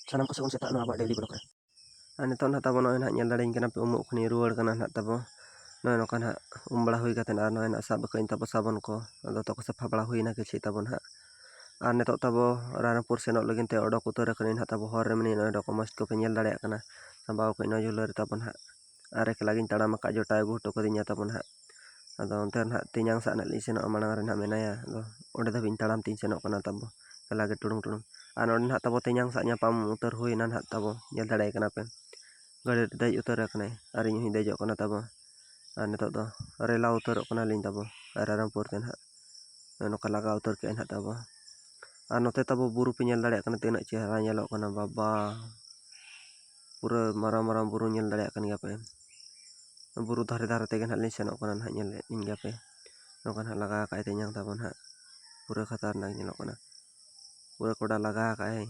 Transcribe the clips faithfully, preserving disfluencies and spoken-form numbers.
ᱥᱟᱱᱟᱢ ᱠᱚ ᱥᱟᱹᱜᱩᱱ ᱥᱮᱛᱟᱜ ᱱᱚᱣᱟ ᱟᱵᱚᱣᱟᱜ daily vlog ᱨᱮ᱾ ᱟᱨ ᱱᱤᱛᱚᱜ ᱱᱟᱦᱟᱜ ᱛᱟᱵᱚ ᱱᱚᱜᱼᱚᱭ ᱱᱟᱦᱟᱜ ᱧᱮᱞ ᱫᱟᱲᱮᱭᱟᱹᱧ ᱠᱟᱱᱟ ᱯᱮ, ᱩᱢᱩᱜ ᱠᱷᱚᱱᱤᱧ ᱨᱩᱣᱟᱹᱲ ᱠᱟᱱᱟ ᱱᱟᱦᱟᱜ ᱛᱟᱵᱚ᱾ ᱱᱚᱜᱼᱚᱭ ᱱᱚᱝᱠᱟ ᱱᱟᱦᱟᱜ ᱩᱢ ᱵᱟᱲᱟ ᱦᱩᱭ ᱠᱟᱛᱮᱫ ᱟᱨ ᱱᱚᱜᱼᱚᱭ ᱱᱟᱦᱟᱜ ᱥᱟᱵ ᱟᱠᱟᱫᱟᱹᱧ ᱛᱟᱵᱚ ᱥᱟᱵᱚᱱ ᱠᱚ, ᱟᱫᱚ ᱛᱚᱠᱚ ᱥᱟᱯᱷᱟ ᱵᱟᱲᱟ ᱦᱩᱭᱱᱟ ᱠᱤᱪᱷᱩ ᱛᱟᱵᱚ ᱱᱟᱦᱟᱜ᱾ ᱟᱨ ᱱᱤᱛᱚᱜ ᱛᱟᱵᱚ ᱨᱟᱭᱨᱚᱝᱯᱩᱨ ᱥᱮᱱᱚᱜ ᱞᱟᱹᱜᱤᱫ ᱛᱮ ᱚᱰᱚᱠ ᱩᱛᱟᱹᱨ ᱟᱠᱟᱱᱟᱹᱧ ᱱᱟᱦᱟᱜ ᱛᱟᱵᱚ᱾ ᱦᱚᱨ ᱨᱮ ᱢᱤᱱᱟᱹᱧᱟ, ᱱᱚᱜᱼᱚᱭ ᱰᱚᱠᱩᱢᱮᱱᱴᱥ ᱠᱚᱯᱮ ᱧᱮᱞ ᱫᱟᱲᱮᱭᱟᱜ ᱠᱟᱱᱟ, ᱥᱟᱢᱵᱟᱣ ᱠᱟᱜ ᱱᱚᱣᱟ ᱡᱷᱩᱞᱟᱹ ᱨᱮ ᱛᱟᱵᱚ ᱱᱟᱦᱟᱜ᱾ ᱟᱨ ᱮᱠᱞᱟ ᱜᱤᱧ ᱛᱟᱲᱟᱢ ᱟᱠᱟᱫ, ᱡᱚᱴᱟᱣ ᱟᱹᱜᱩ ᱦᱚᱴᱚ ᱠᱟᱹᱫᱤᱧᱟ ᱛᱟᱵᱚ ᱱᱟᱦᱟᱜ᱾ ᱟᱫᱚ ᱚᱱᱛᱮ ᱱᱟᱦᱟᱜ ᱛᱮᱧᱟᱝ ᱥᱟᱜ ᱱᱟᱦᱟᱜ ᱞᱤᱧ ᱥᱮᱱᱚᱜᱼᱟ, ᱢᱟᱲᱟᱝ ᱨᱮ ᱱᱟᱦᱟᱜ ᱢᱮᱱᱟᱭᱟ, ᱟᱫᱚ ᱚᱸᱰᱮ ᱫᱷᱟᱹᱵᱤᱡ ᱤᱧ ᱛᱟᱲᱟᱢ ᱛᱤᱧ ᱥᱮᱱᱚᱜ ᱠᱟᱱᱟ ᱛᱟᱵᱚ, ᱮᱠᱞᱟ ᱜᱮ ᱴᱩᱲᱩᱝ ᱴᱩᱲᱩᱝ᱾ ᱟᱨ ᱱᱚᱰᱮ ᱱᱟᱦᱟᱜ ᱛᱟᱵᱚ ᱛᱮᱧᱟᱝ ᱥᱟᱜ ᱧᱟᱯᱟᱢ ᱩᱛᱟᱹᱨ ᱦᱩᱭᱱᱟ ᱱᱟᱦᱟᱜ ᱛᱟᱵᱚ, ᱧᱮᱞ ᱫᱟᱲᱮᱭᱟᱭ ᱠᱟᱱᱟ ᱯᱮ᱾ ᱜᱟᱹᱰᱤ ᱨᱮ ᱫᱮᱡ ᱩᱛᱟᱹᱨ ᱟᱠᱟᱱᱟᱭ ᱟᱨ ᱤᱧ ᱦᱚᱸᱧ ᱫᱮᱡᱚᱜ ᱠᱟᱱᱟ ᱛᱟᱵᱚ᱾ ᱟᱨ ᱱᱤᱛᱚᱜ ᱫᱚ ᱨᱮᱞᱟ ᱩᱛᱟᱹᱨᱚᱜ ᱠᱟᱱᱟᱞᱤᱧ ᱛᱟᱵᱚ ᱨᱟᱭᱨᱚᱝᱯᱩᱨ ᱛᱮ ᱱᱟᱦᱟᱜ᱾ ᱱᱚᱜᱼᱚ ᱱᱚᱝᱠᱟ ᱞᱟᱜᱟ ᱩᱛᱟᱹᱨ ᱠᱮᱜᱼᱟᱭ ᱱᱟᱦᱟᱜ ᱛᱟᱵᱚ᱾ ᱟᱨ ᱱᱚᱛᱮ ᱛᱟᱵᱚ ᱵᱩᱨᱩ ᱯᱮ ᱧᱮᱞ ᱫᱟᱲᱮᱭᱟᱜ ᱠᱟᱱᱟ, ᱛᱤᱱᱟᱹᱜ ᱪᱮᱦᱨᱟ ᱧᱮᱞᱚᱜ ᱠᱟᱱᱟ ᱵᱟᱵᱟ᱾ ᱯᱩᱨᱟᱹ ᱢᱟᱨᱟᱝ ᱢᱟᱨᱟᱝ ᱵᱩᱨᱩ ᱧᱮᱞ ᱫᱟᱲᱮᱭᱟᱜ ᱠᱟᱱ ᱜᱮᱭᱟ ᱯᱮ᱾ ᱵᱩᱨᱩ ᱫᱷᱟᱨᱮ ᱫᱷᱟᱨᱮ ᱛᱮᱜᱮ ᱱᱟᱦᱟᱜ ᱞᱤᱧ ᱥᱮᱱᱚᱜ ᱠᱟᱱᱟ ᱱᱟᱦᱟᱜ, ᱧᱮᱞᱮᱫ ᱞᱤᱧ ᱜᱮᱭᱟ ᱯᱮ᱾ ᱱᱚᱝᱠᱟ ᱱᱟᱦᱟᱜ ᱞᱟᱜᱟ ᱟᱠᱟᱫ ᱟᱭ ᱛᱮᱧᱟᱝ ᱛᱟᱵᱚ ᱱᱟᱦᱟᱜ᱾ ᱯᱩᱨᱟᱹ ᱠᱷᱟᱛᱟᱨᱱᱟᱠ ᱧᱮᱞᱚᱜ ᱠᱟᱱᱟ᱾ ᱯᱩᱨᱟᱹ ᱠᱚᱰᱟ ᱞᱟᱜᱟ ᱟᱠᱟᱫ ᱟᱭ᱾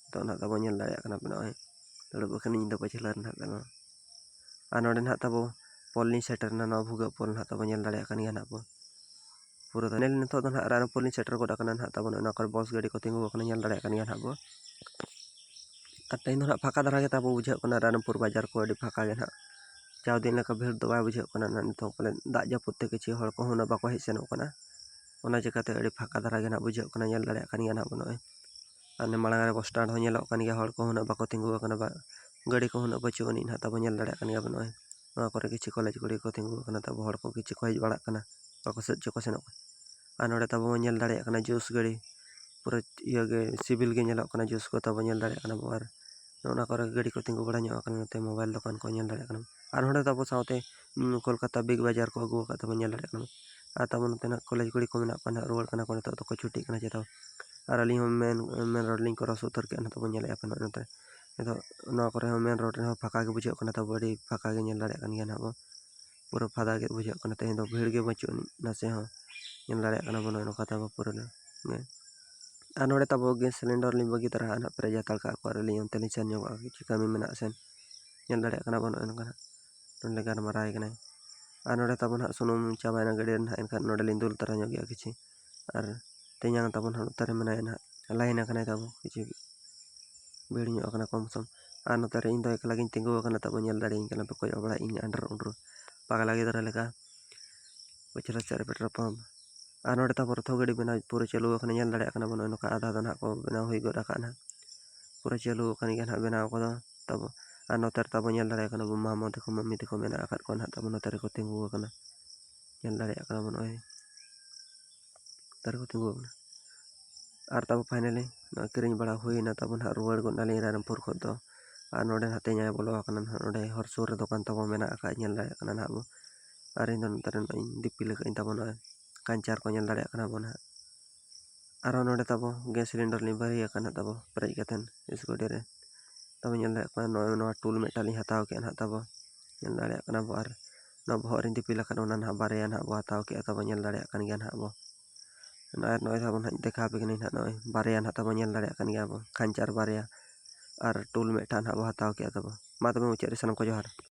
ᱱᱤᱛᱚᱜ ᱱᱟᱦᱟᱜ ᱛᱟᱵᱚ ᱧᱮᱞ ᱫᱟᱲᱮᱭᱟᱜ ᱠᱟᱱᱟ ᱯᱮ ᱱᱚᱜᱼᱚᱭ᱾ ᱫᱩᱲᱩᱵ ᱟᱠᱟᱱᱟᱹᱧ ᱤᱧ ᱫᱚ ᱯᱟᱹᱪᱷᱞᱟᱹ ᱨᱮ ᱱᱟᱦᱟᱜ ᱛᱟᱵᱚ᱾ ᱟᱨ ᱱᱚᱰᱮ ᱱᱟᱦᱟᱜ ᱛᱟᱵᱚ ᱯᱳᱞ ᱞᱤᱧ ᱥᱮᱴᱮᱨ ᱮᱱᱟ, ᱱᱚᱣᱟ ᱵᱷᱩᱜᱟᱹᱜ ᱯᱳᱞ ᱱᱟᱦᱟᱜ ᱛᱟᱵᱚ ᱧᱮᱞ ᱫᱟᱲᱮᱭᱟᱜ ᱠᱟᱱ ᱜᱮᱭᱟ ᱱᱟᱦᱟᱜ ᱵᱚ᱾ ᱯᱩᱨᱟᱹ ᱫᱚ ᱧᱮᱞ ᱱᱤᱛᱚᱜ ᱫᱚ ᱱᱟᱦᱟᱜ ᱨᱟᱭᱨᱚᱝᱯᱩᱨ ᱞᱤᱧ ᱥᱮᱴᱮᱨ ᱜᱚᱫ ᱟᱠᱟᱱᱟ ᱱᱟᱦᱟᱜ ᱛᱟᱵᱚ᱾ ᱱᱚᱜᱼᱚ ᱱᱚᱣᱟ ᱠᱚᱨᱮ ᱵᱚᱥ ᱜᱟᱹᱰᱤ ᱠᱚ ᱛᱤᱸᱜᱩ ᱟᱠᱟᱱᱟ, ᱧᱮᱞ ᱫᱟᱲᱮᱭᱟᱜ ᱠᱟᱱ ᱜᱮᱭᱟ ᱱᱟᱦᱟᱜ ᱵᱚ᱾ ᱟᱨ ᱛᱮᱦᱮᱧ ᱫᱚ ᱱᱟᱦᱟᱜ ᱯᱷᱟᱸᱠᱟ ᱫᱷᱟᱨᱟ ᱜᱮ ᱛᱟᱵᱚ ᱵᱩᱡᱷᱟᱹᱜ ᱠᱟᱱᱟ, ᱨᱟᱭᱨᱚᱝᱯᱩᱨ ᱵᱟᱡᱟᱨ ᱠᱚ ᱟᱹᱰᱤ ᱯᱷᱟᱸᱠᱟ ᱜᱮ ᱱᱟᱦᱟᱜ᱾ ᱡᱟᱣ ᱫᱤᱱ ᱞᱮᱠᱟ ᱵᱷᱤᱲ ᱫᱚ ᱵᱟᱭ ᱵᱩᱡᱷᱟᱹᱜ ᱠᱟᱱᱟ ᱱᱟᱦᱟᱜ ᱱᱤᱛᱚᱜ, ᱯᱟᱞᱮᱱ ᱫᱟᱜ ᱡᱟᱹᱯᱩᱫ ᱛᱮ ᱠᱤᱪᱷᱩ ᱦᱚᱲ ᱠᱚᱦᱚᱸ ᱩᱱᱟᱹᱜ ᱵᱟᱠᱚ ᱦᱮᱡ ᱥᱮᱱᱚᱜ ᱠᱟᱱᱟ᱾ ᱚᱱᱟ ᱪᱤᱠᱟᱹᱛᱮ ᱟᱹᱰᱤ ᱯᱷᱟᱸᱠᱟ ᱫᱷᱟᱨᱟ ᱜᱮ ᱱᱟᱦᱟᱜ ᱵᱩᱡᱷᱟᱹᱜ ᱠᱟᱱᱟ, ᱧᱮᱞ ᱫᱟᱲᱮᱭᱟᱜ ᱠᱟᱱ ᱜᱮᱭᱟ ᱱᱟᱦᱟᱜ ᱵᱚ ᱱᱚᱜᱼᱚᱭ᱾ ᱟᱨ ᱱᱚᱰᱮ ᱢᱟᱲᱟᱝ ᱨᱮ ᱵᱚᱥ ᱥᱴᱮᱱᱰ ᱦᱚᱸ ᱧᱮᱞᱚᱜ ᱠᱟᱱ ᱜᱮᱭᱟ, ᱦᱚᱲ ᱠᱚᱦᱚᱸ ᱩᱱᱟᱹᱜ ᱵᱟᱠᱚ ᱛᱤᱸᱜᱩ ᱟᱠᱟᱱᱟ, ᱵᱟ, ᱜᱟᱹᱰᱤ ᱠᱚᱦᱚᱸ ᱩᱱᱟᱹᱜ ᱵᱟᱹᱪᱩᱜ ᱟᱹᱱᱤᱡ ᱱᱟᱦᱟᱜ ᱛᱟᱵᱚ, ᱧᱮᱞ ᱫᱟᱲᱮᱭᱟᱜ ᱠᱟᱱ ᱜᱮᱭᱟ ᱵᱚ ᱱᱚᱜᱼᱚᱭ᱾ ᱱᱚᱣᱟ ᱠᱚᱨᱮ ᱠᱤᱪᱷᱩ ᱠᱚᱞᱮᱡᱽ ᱠᱩᱲᱤ ᱠᱚ ᱛᱤᱸᱜᱩ ᱟᱠᱟᱱᱟ ᱛᱟᱵᱚ, ᱦᱚᱲ ᱠᱚ ᱠᱤᱪᱷᱩ ᱠᱚ ᱦᱮᱡ ᱵᱟᱲᱟᱜ ᱠᱟᱱᱟ, ᱚᱠᱟ ᱠᱚ ᱥᱮᱫ ᱪᱚᱠᱚ ᱥᱮᱱᱚᱜ ᱠᱟᱱᱟ᱾ ᱟᱨ ᱱᱚᱰᱮ ᱛᱟᱵᱚ ᱵᱚᱱ ᱧᱮᱞ ᱫᱟᱲᱮᱭᱟᱜ ᱠᱟᱱᱟ ᱡᱩᱥ ᱜᱟᱹᱰᱤ, ᱯᱩᱨᱟᱹ ᱤᱭᱟᱹ ᱜᱮ ᱥᱤᱵᱤᱞ ᱜᱮ ᱧᱮᱞᱚᱜ ᱠᱟᱱᱟ ᱡᱩᱥ ᱠᱚ ᱛᱟᱵᱚ ᱧᱮᱞ ᱫᱟᱲᱮᱭᱟᱜ ᱠᱟᱱᱟ ᱵᱚ᱾ ᱟᱨ ᱱᱚᱜᱼᱚ ᱱᱚᱣᱟ ᱠᱚᱨᱮ ᱜᱟᱹᱰᱤ ᱠᱚ ᱛᱤᱸᱜᱩ ᱵᱟᱲᱟ ᱧᱚᱜ ᱟᱠᱟᱱᱟ, ᱱᱚᱛᱮ ᱢᱳᱵᱟᱭᱤᱞ ᱫᱚᱠᱟᱱ ᱠᱚ ᱧᱮᱞ ᱫᱟᱲᱮᱭᱟᱜ ᱠᱟᱱᱟ᱾ ᱟᱨ ᱱᱚᱰᱮ ᱛᱟᱵᱚ ᱥᱟᱶᱛᱮ, ᱩᱸ, ᱠᱳᱞᱠᱟᱛᱟ ᱵᱤᱜᱽ ᱵᱟᱡᱟᱨ ᱠᱚ ᱟᱹᱜᱩ ᱟᱠᱟᱫ ᱛᱟᱵᱚ ᱧᱮᱞ ᱫᱟᱲᱮᱭᱟᱜ ᱠᱟᱱᱟ᱾ ᱟᱨ ᱛᱟᱵᱚ ᱱᱚᱛᱮᱱᱟᱜ ᱠᱚᱞᱮᱡᱽ ᱠᱩᱲᱤ ᱠᱚ ᱢᱮᱱᱟᱜ ᱠᱚᱣᱟ ᱱᱟᱦᱟᱜ, ᱨᱩᱣᱟᱹᱲ ᱠᱟᱱᱟ ᱠᱚ, ᱱᱤᱛᱚᱜ ᱫᱚᱠᱚ ᱪᱷᱩᱴᱤᱜ ᱠᱟᱱᱟ ᱪᱮᱛᱟᱣ᱾ ᱟᱨ ᱟᱹᱞᱤᱧ ᱦᱚᱸ ᱢᱮᱱ, ᱢᱮᱱ ᱨᱳᱰ ᱞᱤᱧ ᱠᱨᱚᱥ ᱩᱛᱟᱹᱨ ᱠᱮᱜᱼᱟ, ᱱᱤᱛᱚᱜ ᱵᱚᱱ ᱧᱮᱞᱮᱫᱼᱟ ᱯᱮ ᱱᱚᱜᱼᱚᱭ ᱱᱚᱛᱮ᱾ ᱱᱤᱛᱚᱜ ᱱᱚᱣᱟ ᱠᱚᱨᱮ ᱦᱚᱸ ᱢᱮᱱ ᱨᱳᱰ ᱨᱮᱦᱚᱸ ᱯᱷᱟᱸᱠᱟ ᱜᱮ ᱵᱩᱡᱷᱟᱹᱜ ᱠᱟᱱᱟ ᱛᱟᱵᱚ, ᱟᱹᱰᱤ ᱯᱷᱟᱸᱠᱟ ᱜᱮ ᱧᱮᱞ ᱫᱟᱲᱮᱭᱟᱜ ᱠᱟᱱ ᱜᱮᱭᱟ ᱱᱟᱦᱟᱜ ᱵᱚ᱾ ᱯᱩᱨᱟᱹ ᱯᱷᱟᱫᱟ ᱜᱮ ᱵᱩᱡᱷᱟᱹᱜ ᱠᱟᱱᱟ, ᱛᱮᱦᱮᱧ ᱫᱚ ᱵᱷᱤᱲ ᱜᱮ ᱵᱟᱹᱪᱩᱜ ᱟᱹᱱᱤᱡ ᱱᱟᱥᱮ ᱦᱚᱸ᱾ ᱧᱮᱞ ᱫᱟᱲᱮᱭᱟᱜ ᱠᱟᱱᱟ ᱵᱚᱱ ᱱᱚᱜᱼᱚᱭ ᱱᱚᱝᱠᱟ ᱛᱟᱵᱚ ᱯᱩᱨᱟᱹ ᱜᱮ᱾ ᱟᱨ ᱱᱚᱰᱮ ᱛᱟᱵᱚ ᱜᱮᱥ ᱥᱤᱞᱤᱱᱰᱟᱨ ᱞᱤᱧ ᱵᱟᱹᱜᱤ ᱛᱚᱨᱟ ᱟᱜᱼᱟ ᱱᱟᱦᱟᱜ, ᱯᱮᱨᱮᱡ ᱦᱟᱛᱟᱲ ᱠᱟᱜᱼᱟ ᱠᱚ, ᱟᱨ ᱟᱹᱞᱤᱧ ᱚᱱᱛᱮ ᱞᱤᱧ ᱥᱮᱱ ᱧᱚᱜᱚᱜᱼᱟ, ᱠᱤᱪᱷᱩ ᱠᱟᱹᱢᱤ ᱢᱮᱱᱟᱜᱼᱟ ᱥᱮᱱ᱾ ᱧᱮᱞ ᱫᱟᱲᱮᱭᱟᱜ ᱠᱟᱱᱟ ᱵᱚᱱ ᱱᱚᱜᱼᱚᱭ ᱱᱚᱝᱠᱟ ᱱᱟᱦᱟᱜ᱾ ᱱᱚᱰᱮ ᱜᱟᱞᱢᱟᱨᱟᱣ ᱠᱟᱱᱟᱭ᱾ ᱟᱨ ᱱᱚᱰᱮ ᱛᱟᱵᱚ ᱱᱟᱦᱟᱜ ᱥᱩᱱᱩᱢ ᱪᱟᱵᱟᱭᱮᱱᱟ ᱜᱟᱹᱰᱤ ᱨᱮ ᱱᱟᱦᱟᱜ, ᱮᱱᱠᱷᱟᱱ ᱱᱚᱰᱮ ᱞᱤᱧ ᱫᱩᱞ ᱛᱚᱨᱟ ᱧᱚᱜ ᱜᱮᱭᱟ ᱠᱤᱪᱷᱩ᱾ ᱟᱨ ᱛᱮᱧᱟᱝ ᱛᱟᱵᱚ ᱱᱟᱦᱟᱜ ᱱᱚᱛᱮ ᱨᱮ ᱢᱮᱱᱟᱭᱟ ᱱᱟᱦᱟᱜ, ᱞᱟᱭᱤᱱ ᱟᱠᱟᱱᱟᱭ ᱛᱟᱵᱚ ᱠᱤᱪᱷᱩ᱾ ᱵᱷᱤᱲ ᱧᱚᱜ ᱟᱠᱟᱱᱟ ᱠᱚᱢ ᱥᱚᱢ᱾ ᱟᱨ ᱱᱚᱛᱮ ᱨᱮ ᱤᱧ ᱫᱚ ᱮᱠᱞᱟ ᱜᱤᱧ ᱛᱤᱸᱜᱩ ᱟᱠᱟᱱᱟ, ᱛᱟᱵᱚ ᱧᱮᱞ ᱫᱟᱲᱮᱭᱟᱹᱧ ᱠᱟᱱᱟ ᱯᱮ, ᱠᱚᱭᱚᱜ ᱵᱟᱲᱟᱭ ᱤᱧ ᱟᱱᱰᱨ ᱩᱱᱰᱨ ᱯᱟᱜᱽᱞᱟ ᱜᱤᱫᱽᱨᱟᱹ ᱞᱮᱠᱟ ᱯᱟᱪᱷᱞᱟ ᱥᱮᱫ ᱨᱮ ᱯᱮᱴᱨᱳᱞ ᱯᱟᱢᱯ᱾ ᱟᱨ ᱱᱚᱰᱮ ᱛᱟᱵᱚ ᱨᱚᱛᱷᱚ ᱜᱟᱹᱰᱤ ᱵᱮᱱᱟᱣ ᱯᱩᱨᱟᱹ ᱪᱟᱹᱞᱩ ᱟᱠᱟᱱᱟ, ᱧᱮᱞ ᱫᱟᱲᱮᱭᱟᱜ ᱠᱟᱱᱟ ᱵᱚᱱ, ᱱᱚᱜᱼᱚᱭ ᱱᱚᱝᱠᱟ ᱟᱫᱷᱟ ᱫᱚ ᱱᱟᱦᱟᱜ ᱠᱚ ᱵᱮᱱᱟᱣ ᱦᱩᱭ ᱜᱚᱫ ᱟᱠᱟᱫ ᱱᱟᱦᱟᱜ, ᱯᱩᱨᱟᱹ ᱪᱟᱹᱞᱩ ᱟᱠᱟᱱ ᱜᱮᱭᱟ ᱱᱟᱦᱟᱜ ᱵᱮᱱᱟᱣ ᱠᱚᱫᱚ ᱛᱟᱵᱚ᱾ ᱟᱨ ᱱᱚᱛᱮ ᱨᱮ ᱛᱟᱵᱚ ᱧᱮᱞ ᱫᱟᱲᱮᱭᱟᱜ ᱠᱟᱱᱟ ᱵᱚᱱ, ᱢᱟᱢᱚ ᱛᱟᱠᱚ ᱢᱟᱹᱢᱤ ᱛᱟᱠᱚ ᱢᱮᱱᱟᱜ ᱟᱠᱟᱫ ᱠᱚᱣᱟ ᱱᱟᱦᱟᱜ ᱛᱟᱵᱚ ᱱᱚᱛᱮ ᱨᱮᱠᱚ ᱛᱤᱸᱜᱩ ᱟᱠᱟᱱᱟ, ᱧᱮᱞ ᱫᱟᱲᱮᱭᱟᱜ ᱠᱟᱱᱟ ᱵᱚᱱ ᱱᱚᱜᱼᱚᱭ ᱱᱚᱛᱮ ᱨᱮᱠᱚ ᱛᱤᱸᱜᱩ ᱟᱠᱟᱱᱟ᱾ ᱟᱨ ᱛᱟᱵᱚ finally ᱱᱚᱜᱼᱚᱭ ᱠᱤᱨᱤᱧ ᱵᱟᱲᱟ ᱦᱩᱭᱱᱟ ᱛᱟᱵᱚ ᱱᱟᱦᱟᱜ, ᱨᱩᱣᱟᱹᱲ ᱜᱚᱫ ᱱᱟᱞᱤᱧ ᱨᱟᱭᱨᱚᱝᱯᱩᱨ ᱠᱷᱚᱱ ᱫᱚ᱾ ᱟᱨ ᱱᱚᱰᱮ ᱱᱟᱦᱟᱜ ᱛᱮᱦᱮᱧ ᱟᱭ ᱵᱚᱞᱚ ᱟᱠᱟᱱᱟ ᱱᱟᱦᱟᱜ, ᱱᱚᱰᱮ ᱦᱚᱨ ᱥᱩᱨ ᱨᱮ ᱫᱚᱠᱟᱱ ᱛᱟᱵᱚ ᱢᱮᱱᱟᱜ ᱟᱠᱟᱫ, ᱧᱮᱞ ᱫᱟᱲᱮᱭᱟᱜ ᱠᱟᱱᱟ ᱱᱟᱦᱟᱜ ᱵᱚ᱾ ᱟᱨ ᱤᱧ ᱫᱚ ᱱᱚᱛᱮ ᱨᱮ ᱱᱚᱜᱼᱚᱭ ᱫᱤᱯᱤᱞ ᱟᱠᱟᱫ ᱟᱹᱧ ᱛᱟᱵᱚ ᱱᱚᱜᱼᱚᱭ ᱠᱟᱧᱪᱟᱨ ᱠᱚ, ᱧᱮᱞ ᱫᱟᱲᱮᱭᱟᱜ ᱠᱟᱱᱟ ᱵᱚ ᱱᱟᱦᱟᱜ᱾ ᱟᱨᱦᱚᱸ ᱱᱚᱰᱮ ᱛᱟᱵᱚ ᱜᱮᱥ ᱥᱤᱞᱤᱱᱰᱟᱨ ᱞᱤᱧ ᱵᱷᱟᱹᱨᱤ ᱟᱠᱟᱫ ᱱᱟᱦᱟᱜ ᱛᱟᱵᱚ ᱯᱮᱨᱮᱡ ᱠᱟᱛᱮᱫ ᱤᱥᱠᱩᱴᱤ ᱨᱮ᱾ ᱛᱟᱵᱚ ᱧᱮᱞ ᱫᱟᱲᱮᱭᱟᱜ ᱠᱟᱱᱟ ᱱᱚᱜᱼᱚᱭ ᱱᱚᱣᱟ ᱴᱩᱞ ᱢᱤᱫᱴᱟᱝ ᱞᱤᱧ ᱦᱟᱛᱟᱣ ᱠᱮᱫᱼᱟ ᱱᱟᱦᱟᱜ ᱛᱟᱵᱚ, ᱧᱮᱞ ᱫᱟᱲᱮᱭᱟᱜ ᱠᱟᱱᱟ ᱵᱚ᱾ ᱟᱨ ᱱᱚᱣᱟ ᱵᱚᱦᱚᱜ ᱨᱤᱧ ᱫᱤᱯᱤᱞ ᱟᱠᱟᱫ ᱚᱱᱟ ᱱᱟᱦᱟᱜ ᱵᱟᱨᱭᱟ ᱱᱟᱦᱟᱜ ᱵᱚ ᱦᱟᱛᱟᱣ ᱠᱮᱫᱼᱟ ᱛᱟᱵᱚ, ᱧᱮᱞ ᱫᱟᱲᱮᱭᱟᱜ ᱠᱟᱱ ᱜᱮᱭᱟ ᱱᱟᱦᱟᱜ ᱵᱚ᱾ ᱟᱨ ᱱᱚᱜᱼᱚᱭ ᱛᱟᱵᱚ ᱱᱟᱦᱟᱜ ᱫᱮᱠᱷᱟᱣ ᱟᱯᱮ ᱠᱟᱹᱱᱟᱹᱧ ᱱᱟᱦᱟᱜ, ᱱᱚᱜᱼᱚᱭ ᱵᱟᱨᱭᱟ ᱱᱟᱦᱟᱜ ᱛᱟᱵᱚ ᱧᱮᱞ ᱫᱟᱲᱮᱭᱟᱜ ᱠᱟᱱ ᱜᱮᱭᱟ ᱵᱚ, ᱠᱷᱟᱧᱪᱟᱨ ᱵᱟᱨᱭᱟ ᱟᱨ ᱴᱩᱞ ᱢᱤᱫᱴᱟᱝ ᱱᱟᱦᱟᱜ ᱵᱚ ᱦᱟᱛᱟᱣ ᱠᱮᱫᱼᱟ ᱛᱟᱵᱚ᱾ ᱢᱟ ᱛᱚᱵᱮ ᱢᱩᱪᱟᱹᱫ ᱨᱮ ᱥᱟᱱᱟᱢ ᱠᱚ ᱡᱚᱦᱟᱨ᱾